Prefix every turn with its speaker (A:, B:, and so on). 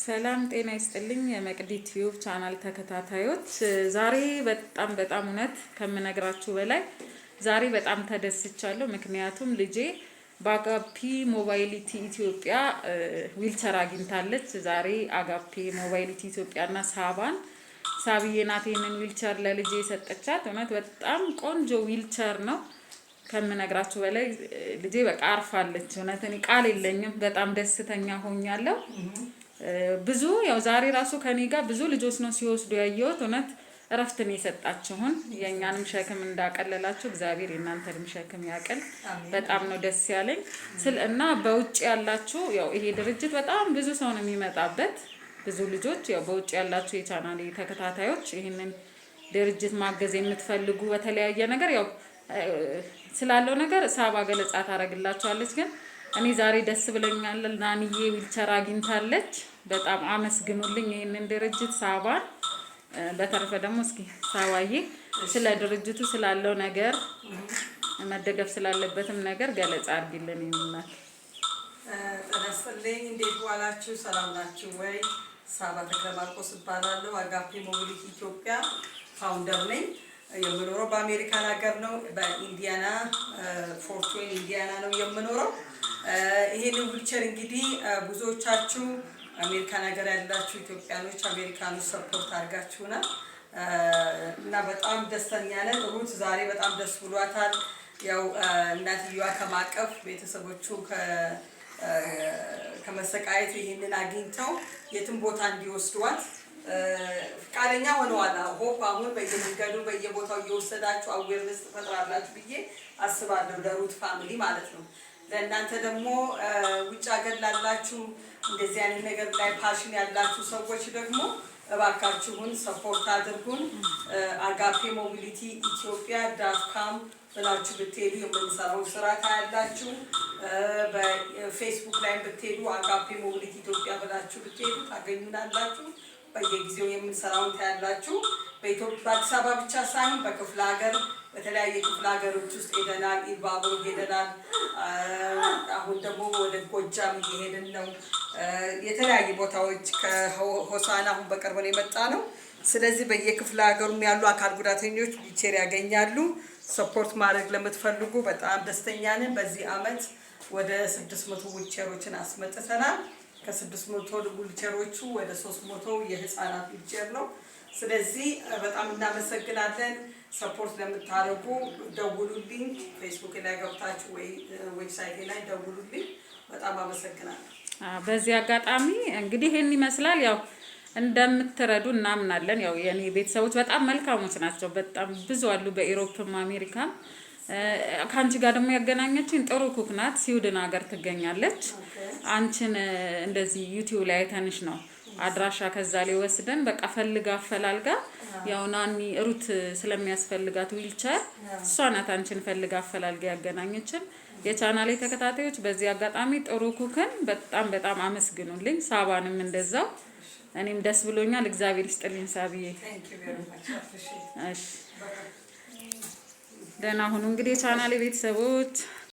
A: ሰላም ጤና ይስጥልኝ የመቅዲ ቲዩብ ቻናል ተከታታዮች፣ ዛሬ በጣም በጣም እውነት ከምነግራችሁ በላይ ዛሬ በጣም ተደስቻለሁ። ምክንያቱም ልጄ በአጋፒ ሞባይሊቲ ኢትዮጵያ ዊልቸር አግኝታለች። ዛሬ አጋፒ ሞባይሊቲ ኢትዮጵያና ሳባን ሳብዬ ናት ይህንን ዊልቸር ለልጄ የሰጠቻት። እውነት በጣም ቆንጆ ዊልቸር ነው ከምነግራችሁ በላይ ልጄ በቃ አርፋለች። እውነት እኔ ቃል የለኝም። በጣም ደስተኛ ሆኛለሁ። ብዙ ያው ዛሬ ራሱ ከኔ ጋር ብዙ ልጆች ነው ሲወስዱ ያየሁት። እውነት እረፍትን የሰጣችሁን የእኛንም ሸክም እንዳቀለላችሁ እግዚአብሔር የእናንተንም ሸክም ያቅል። በጣም ነው ደስ ያለኝ ስል እና በውጭ ያላችሁ ያው ይሄ ድርጅት በጣም ብዙ ሰው ነው የሚመጣበት። ብዙ ልጆች ያው በውጭ ያላችሁ የቻናሌ ተከታታዮች ይህንን ድርጅት ማገዝ የምትፈልጉ በተለያየ ነገር ያው ስላለው ነገር ሳባ ገለጻ ታደርግላችኋለች። ግን እኔ ዛሬ ደስ ብሎኛል። ናንዬ ዊልቸር አግኝታለች። በጣም አመስግኑልኝ ይህንን ድርጅት ሳባን። በተረፈ ደግሞ እስኪ ሳባዬ ስለ ድርጅቱ ስላለው ነገር መደገፍ ስላለበትም ነገር ገለጻ አድርጊልን ይሆናል።
B: ጤና ይስጥልኝ። እንዴት ዋላችሁ? ሰላም ናችሁ ወይ? ሳባ ተክለ ማርቆስ እባላለሁ። አጋፔ ሞቢሊቲ ኢትዮጵያ founder ነኝ። የምኖረው በአሜሪካን ሀገር ነው። በኢንዲያና፣ ፎርት ዌይን ኢንዲያና ነው የምኖረው። ይሄንን ዊልቸር እንግዲህ ብዙዎቻችሁ አሜሪካን ሀገር ያላችሁ ኢትዮጵያኖች፣ አሜሪካኖች support አድርጋችሁናል እና በጣም ደስተኛ ነን። ሩት ዛሬ በጣም ደስ ብሏታል። ያው እናትየዋ ከማቀፍ ቤተሰቦቹ ከመሰቃየት ይህንን አግኝተው የትም ቦታ እንዲወስዷት ፈቃደኛ ሆነዋል። Hope አሁን በየመንገዱ በየቦታው እየወሰዳችሁ awareness ትፈጥራላችሁ ብዬ አስባለሁ፣ ለሩት family ማለት ነው። ለእናንተ ደግሞ ውጭ ሀገር ላላችሁ እንደዚህ አይነት ነገር ላይ passion ያላችሁ ሰዎች ደግሞ እባካችሁን support አድርጉን። አጋፔ ሞቢሊቲ ኢትዮጵያ.com ብላችሁ ብትሄዱ የምንሰራው ስራ ታያላችሁ። በፌስቡክ ላይ ብትሄዱ አጋፔ ሞቢሊቲ ኢትዮጵያ ብላችሁ ብትሄዱ ታገኙናላችሁ። በየጊዜው የምንሰራውን ታያላችሁ። በአዲስ አበባ ብቻ ሳይሆን በክፍለ ሀገር በተለያየ ክፍለ ሀገሮች ውስጥ ሄደናል። ኢሉባቦር ሄደናል። አሁን ደግሞ ወደ ጎጃም እየሄድን ነው። የተለያዩ ቦታዎች ከሆሳና አሁን በቅርብ ነው የመጣነው። ስለዚህ በየክፍለ ሀገሩም ያሉ አካል ጉዳተኞች ዊልቸር ያገኛሉ። Support ማድረግ ለምትፈልጉ በጣም ደስተኛ ነን። በዚህ አመት ወደ 600 ዊልቸሮችን አስመጥተናል። ከ600 ዊልቸሮቹ ወደ 300 የህፃናት ዊልቸር ነው። ስለዚህ በጣም እናመሰግናለን። Support ለምታደርጉ ደውሉልኝ። ፌስቡክ ላይ ገብታችሁ ወይ website ላይ ደውሉልኝ። በጣም አመሰግናለሁ።
A: በዚህ አጋጣሚ እንግዲህ ይህን ይመስላል። ያው እንደምትረዱ እናምናለን። ያው የኔ ቤተሰቦች በጣም መልካሞች ናቸው። በጣም ብዙ አሉ በኢሮፕም አሜሪካም። ከአንቺ ጋር ደግሞ ያገናኘችኝ ጥሩ ኩክ ናት። ስዊድን ሀገር ትገኛለች። አንቺን እንደዚህ ዩቲዩብ ላይ አይተንሽ ነው አድራሻ ከዛ ላይ ወስደን በቃ ፈልጋ አፈላልጋ ያው ናኒ ሩት ስለሚያስፈልጋት ዊልቸር እሷ ናት አንቺን ፈልጋ አፈላልጋ ያገናኘችን። የቻናሌ ተከታታዮች በዚህ አጋጣሚ ጥሩ ኩክን በጣም በጣም አመስግኑልኝ። ሳባንም እንደዛው። እኔም ደስ ብሎኛል። እግዚአብሔር ይስጥልኝ ሳብዬ። እሺ ደህና ሁኑ እንግዲህ የቻናሌ ቤተሰቦች።